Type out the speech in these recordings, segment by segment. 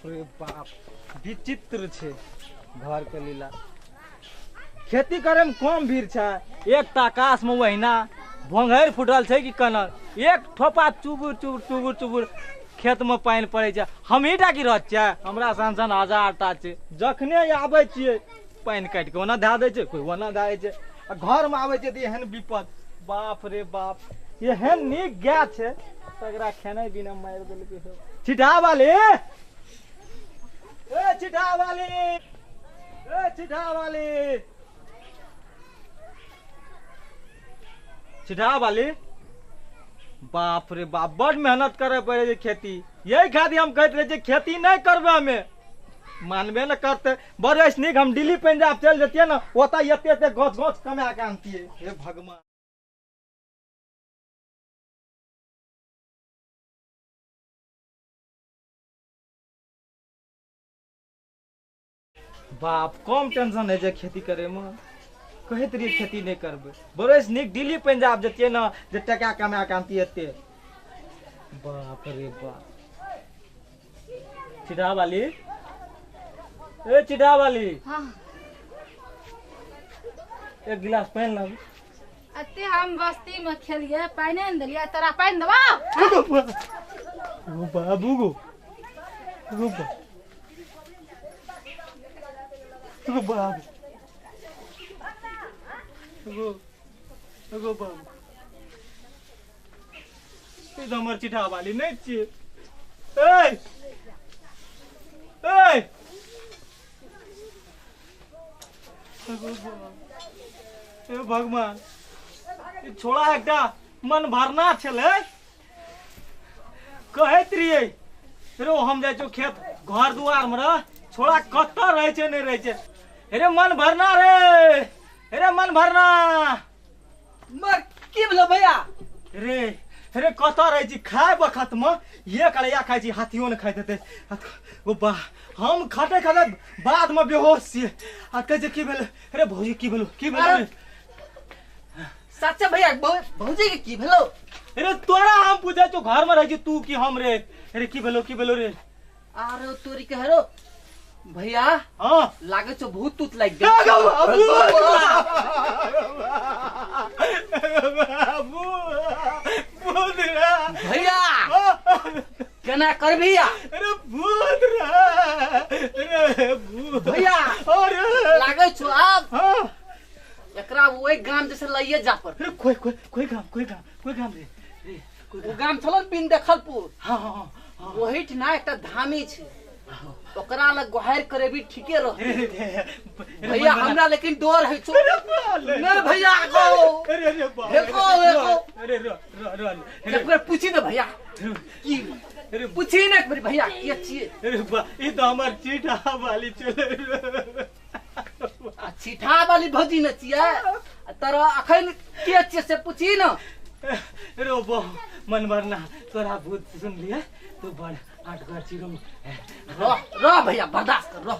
बाप रे बाप, विचित्र छै घर के लीला। खेती करे में कम भीड़ छै, एक तऽ आकाश में वहिना भोंघरि फूटल छै कि कनर, एक ठोपा चुबुर चुबुर चुबुर चुबुर खेत में पानि पड़ै छै। हमही टा की रहत छै, हमरा सन सन हजार टा छै। जखने आबै छियै पानि काटि के ओना धए दै छै, कोइ ओना धए दै छै, आ घर में आबै छै तऽ एहन विपद। बाप रे बाप, एहन नीक गाय छै तकरा खेनाइ बिना मारि देलकै। छिटा वाली, ए छिटा वाली, ए छिटा वाली, छिटा वाली। बाप रे बाप, बड मेहनत करे पड़े छै खेती। यही खातिर हम कहैत रहे खेती नहीं करबै, हमे मानबे न करते। बड़ नीक हम दिल्ली पंजाब चलि जतियै ने, ओतऽ एते एते गछ गछ कमा के आनतियै। हे भगवान। बाप, कम टेंशन है जे खेती करे में। कहैत रहियै खेती नहीं करबै, बड़ नीक दिल्ली पंजाब जतियै ने, जे टका कमा के आनतियै एते। बाप रे बाप। चिढ़ा वाली, ए चिढ़ा वाली। हाँ। एक गिलास पानि लाबू। अते हम बस्ती में खेलिए, पानि ने देलिए, तोरा पानि देबौ? ओ बाबू गो, ओ गो बाबू, गो गो बाबू, ई तऽ हमर चिठा वाली नहि छियै। ए ए हे भगवान, ई छोड़ा एकटा मन भरना छलै। कहैत रहियै रो हम जाइ छौ खेत घर दुआर में रह, छोड़ा कतऽ रहै छै नहि रहै छै। रे मन भरना रे, रे मन भरना। मर की भेलो भैया? रे रे कतऽ रहै छी? खाय बखत में एक अड़ैया खाइ छी, हाथियो ने खाइत हेतै। ओ बा, हम खटे खटे बाद में बेहोश छियै। आ कहै छै की भेलै रे भौजी, की भेलो, की भेलो रे? सच्चे भैया, भौजी के की भेलो? रे तोरा हम पूछै छौ, घर में रहै छी तू की हम रे? रे की भेलो, की भेलो रे? आरो तोरी के हेरो भैया। हाँ, लागे छौ भूत तूत लागि गेल। भैया केना करबी? अरे भूत रे, भूत भैया। अरे लागे छौ आब हाँ। एकरा ओहि गाम जैसे लइए जा पर। अरे कोई कोई कोई गाम, कोई गाम, कोई गाम रे, रे कोई ओ गाम छलो ने बिन देखलपुर। हाँ हाँ हाँ, ओहि ठिना एकटा धामी छै, ओकरा लग गोहार करेबी ठीके रह भैया। हमरा लेकिन डर है छौ। नहीं भैया गो, अरे अरे बाप, हेको हेको। अरे रो रो रो, एक बेर पूछी ने भैया की, अरे पूछी ने एक बेर भैया के छियै। अरे बा, ई तो हमर चीठा वाली चले। आ चीठा वाली भौजी ने छियै तोरा, अखन के छियै से पूछी ने। रो बो मन भरना, तोरा भूत सुन लिया तू बड़ आठ घर छी रो। रह रह भैया, बर्दाश्त कर रह।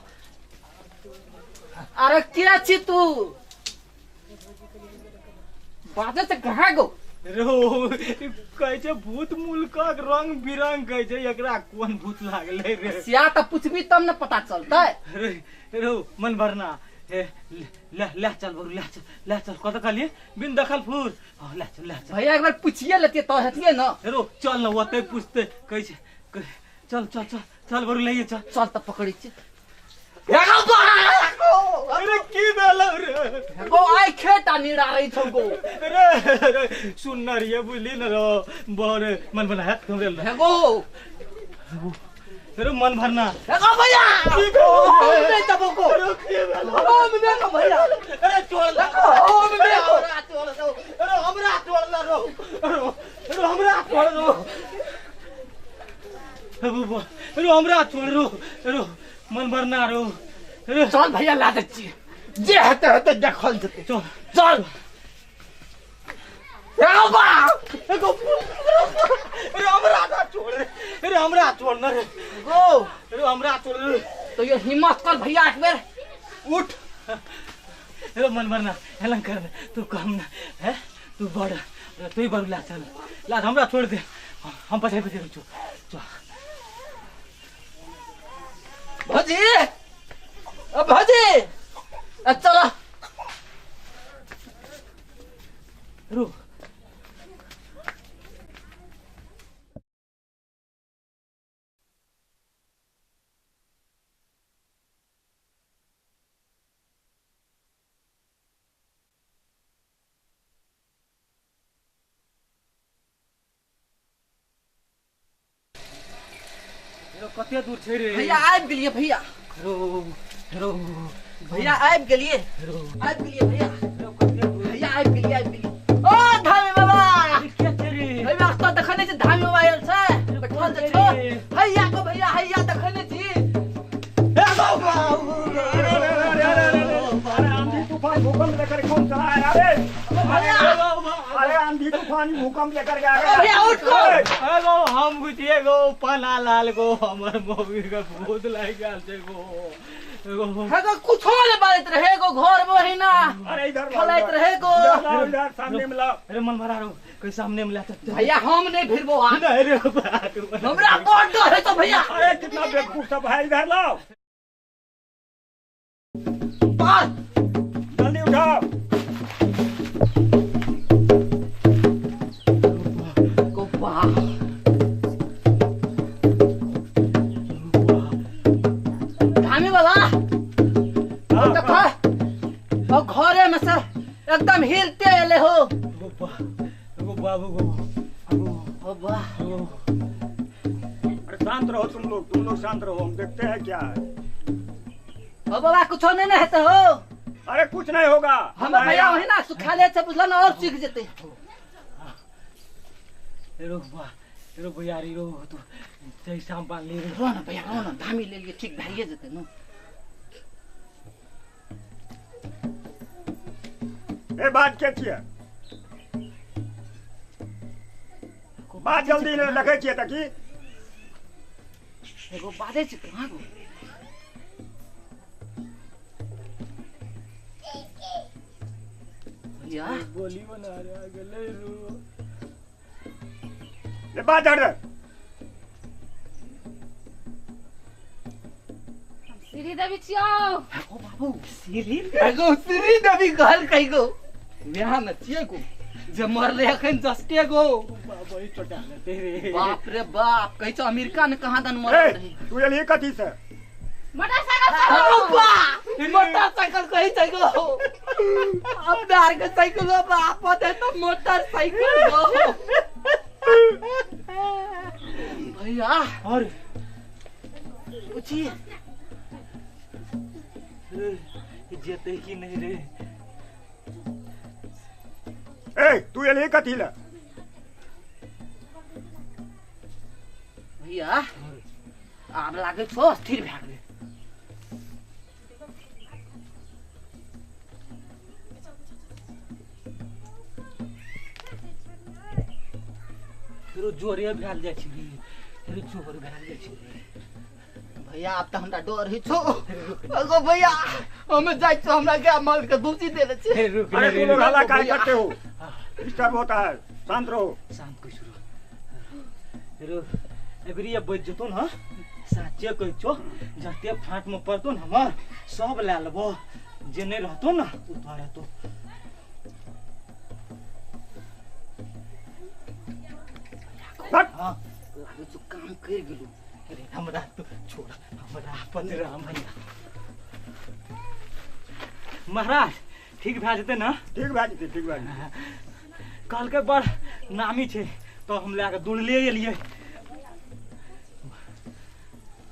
अरे के छी तू? बाजे से कहाँ गो? रो कहै छै भूत मुल्कक रंग बिरंग, कहै छै एकरा कोन भूत लागलै रे? सिया तऽ पूछबी तब ने पता चलतै। रे रो मन भरना, हे ले ले चल बरु, ले चल, ले चल। कतऽ कहलियै? बिन दखल फूल। हाँ, ले चल, ले चल। भैया एक बेर पूछिए लेतियै तऽ हेतियै न। रो चल न, ओतै पूछते। कहै छै चल चल चल चल बरु, लइए चल। चल तऽ पकड़ै छी। अरे की भेलौ रे? गो आइ खेत आ निरा रहै छौ गो। रे रे सुन न रे, बुझली न रो बरे मन बना है हमरे हे गो। रे मन भरना। हे गो भैया, की भेलौ? हम नहि देबौ गो। अरे की भेलौ? हम नहि गो भैया। अरे छोड़ ले, हम नहि गो। हमरा छोड़ दो, अरे हमरा छोड़ ले रो, अरे हमरा छोड़ दो, अरे हमरा छोड़ रो, रो मन भरना रो। चल भैया ला दै छियै, जे हेतै हेतै देखल जेतै। चल चल। अरे हमरा ना छोड़ रे, अरे हमरा छोड़ न रे गो। अरे हमरा छोड़ रे। तो ये हिम्मत कर भैया, एक बेर उठ। अरे मन भरना हेलन कर, तू कम ना है, तू बड़, तू ही बड़। ला चल, ला हमरा छोड़ दे, हम पछाइ पछाइ चल चल। भौजी ओ भौजी चलो रो कते दूर छै रे भैया आबि गेलियै भैया रो रो भैया आबि गेलियै रो आबि गेलियै भैया कते दूर भैया आबि गेलियै आबि गेलियै ओ धामी बाबा के छै रे भैया तो देखै नै छी धामी बाबा आयल छै बैठल जे छौ हैया को भैया हैया देखै नै छी ए बाबा अरे अरे अरे अरे आंधी तूफान भूकंप लेकर कौन चला आया रे? अरे आंधी तूफान भूकंप लेकर के आ गया। भैया उठ को एगो हम गुचिए गो पना लाल गो हमर मम्मी के भूत लागि गेल छै गो एगो एगो कुछो ने बाजैत रहे एगो घर में हिना अरे इधर खेलैत रहे गो इधर सामने में लाओ। अरे मन भरा रो कोई सामने में ला तो भैया हम नहीं भिड़बो आ नहीं रे बाप हमरा बड़ डर है तो भैया। अरे कितना बेवकूफ सब है, इधर लाओ पार जल्दी उठाओ। धामी बाबा देखो ओ घरे में से एकदम हिलते एले हो। गो बाबू गो ओ बा अरे शांत रहो तुम लोग शांत रहो, हम देखते हैं क्या है। ओ बाबा कुछो नहीं ना हेते हो। अरे कुछ नहीं होगा हम भैया वही ना सुखाले छै बुझल ना और सीख जेते। रो बा रो भैयारी रो तू जैसा हम बांध ले रो ना भैया रो ना धामी ले लिए ठीक भइए जेते न। ए बात के छियै बात जल्दी ने देखै छियै त की एगो बाजै छै कहाँ गो भैया बोली बना रे गेलै रो ले बात झाड़ दे। सीढ़ी देवी छियौ। ओ बाबू सीढ़ी एगो सीढ़ी देवी कहल कहि गो बियाह में छियै गो जे मरले अखन जस्टे गो बाबा ई चोटा लेते रे बाप रे बाप कहै छ अमेरिका ने कहाँ दन मरल रही। तू एलही कथी से? मोटरसाइकिल से। ओ बा मोटरसाइकिल कहै छै गो अपना आर के साइकिल बाप दे तो मोटरसाइकिल गो भैया। और पूछी जेते की नहीं रे। ए तू एलही कथी ले? भैया आब लागै छौ स्थिर भए गेलै। फेरो जोरे भेल जाइ छै फेरो जोर भेल जाइ छै भैया। आब तऽ हमरा डर होइ छौ अगो भैया हम जाइ छौ हमरा गाय माल के दूची देले छै। अरे तुम लोग हल्ला काहे करते हो? डिस्टर्ब होता है, शांत रहो। शांत कैसे रहो? रो एबरी बच जेतौ न साचे कहै छौ जते फाँट में पड़तौ न हमर सब लए लेबो जे नहीं रहतौ न उ तोरा रहतौ। हाँ लागै छौ काम करि गेलौ। अरे हमरा तो छोड़ हमरा अपन राम भैया महाराज ठीक भए जेतै न? ठीक भए जेतै ठीक भए जेतै। कहलकै बड़ नामी छै तो हम लए कऽ दौड़ले एलियै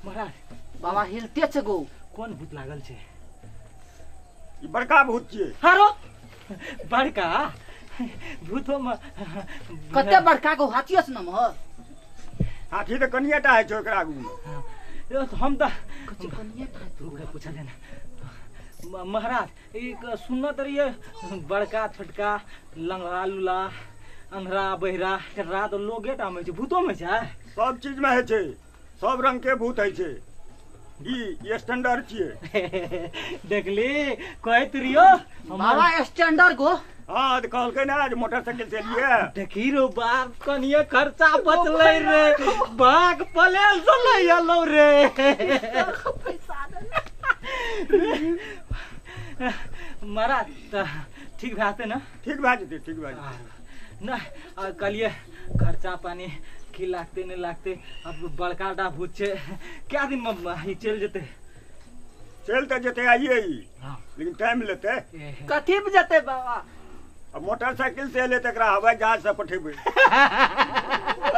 महाराज। बाबा हिलते छै गो। कोन भूत लागल छै? ई बड़का भूत छियै। हारो बड़का भूतो में कते बड़का गो हाथियो से नमहर। हाथी तऽ कनिएटा होइ छै ओकरा आगू में। हम तऽ कनिएटा पूछल ने महाराज ई सुनत रहियै बड़का छोटका लंगड़ा लूला अंधरा बहिरा टेढ़ा तऽ लोगे टा में छै भूतो में छै? सब चीज में होइ छै, सब रंग के भूत होइ छै। ई स्टैंडर्ड छियै। देखली कहैत रहियो बाबा स्टैंडर्ड गो। हाँ कहलकै ना जे मोटरसाइकिल से एलियै। देखी रो बाप कनिए खर्चा बचलै रे बाघ पलेल से लइ एलौ रे। पैसा महाराज त ठीक भए जेतै ने? ठीक भए जेतै, ठीक भए जेतै। ना कहलिए खर्चा पानी की लागते नहीं लागते, अब बड़का टा भूत छै, क्या दिन में ई चलि जेतै? चलि तऽ जेतै आइए ई, लेकिन टाइम लेतै। कथी पे जेतै बाबा? अब मोटरसाइकिल से एलै तऽ एकरा हवाई जहाज से पठेबै।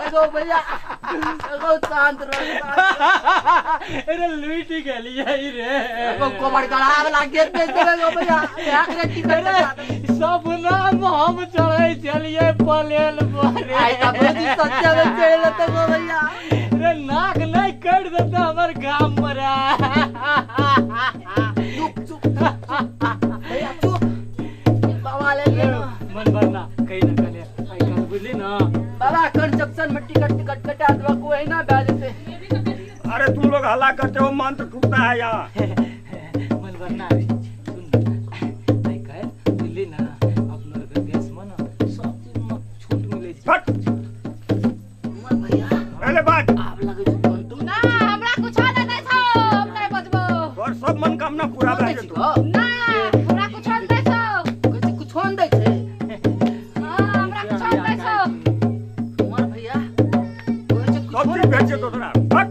एगो भैया एगो शांत रह। अरे लूटि गेलियै रे। एगो गोबर गड़ा वाला गेट भेज देबै गो भैया, एकरे टिकट। सपना में हम चढ़ै छलियै प्लेन पर। आइ तऽ भौजी सच्चे में चढ़ि लेतै गो भैया। रे नाक नहीं कटि देतै हमर गाम में रे। चुप चुप भैया चुप, बाबा ले ले मन भरना कहीं ना कहीं आइ काल्हि बुझली ना बाबा कंस्ट्रक्शन में टिकट टिकट कटा देबा कोई ना भए जेतै। अरे तुम लोग हल्ला करते हो, मंत्र टूटता है यहाँ। मन भरना सुन, आइ काल्हि बुझली ना अपना के देश में ना सब चीज में छूट मिलै छै। फट मन भैया पहले बात आब लगै छै तुम ना हमरा कुछो नै दै छौ, हम नै बजबो। और सब मनोकामना पूरा भए जेतौ। ना हमरा कुछो नै दै छौ। कहै छै कुछो नै दै छै। हां हमरा कुछो नै दै छौ। मन भैया कहै छै सब चीज भेट जेतौ तोरा। फट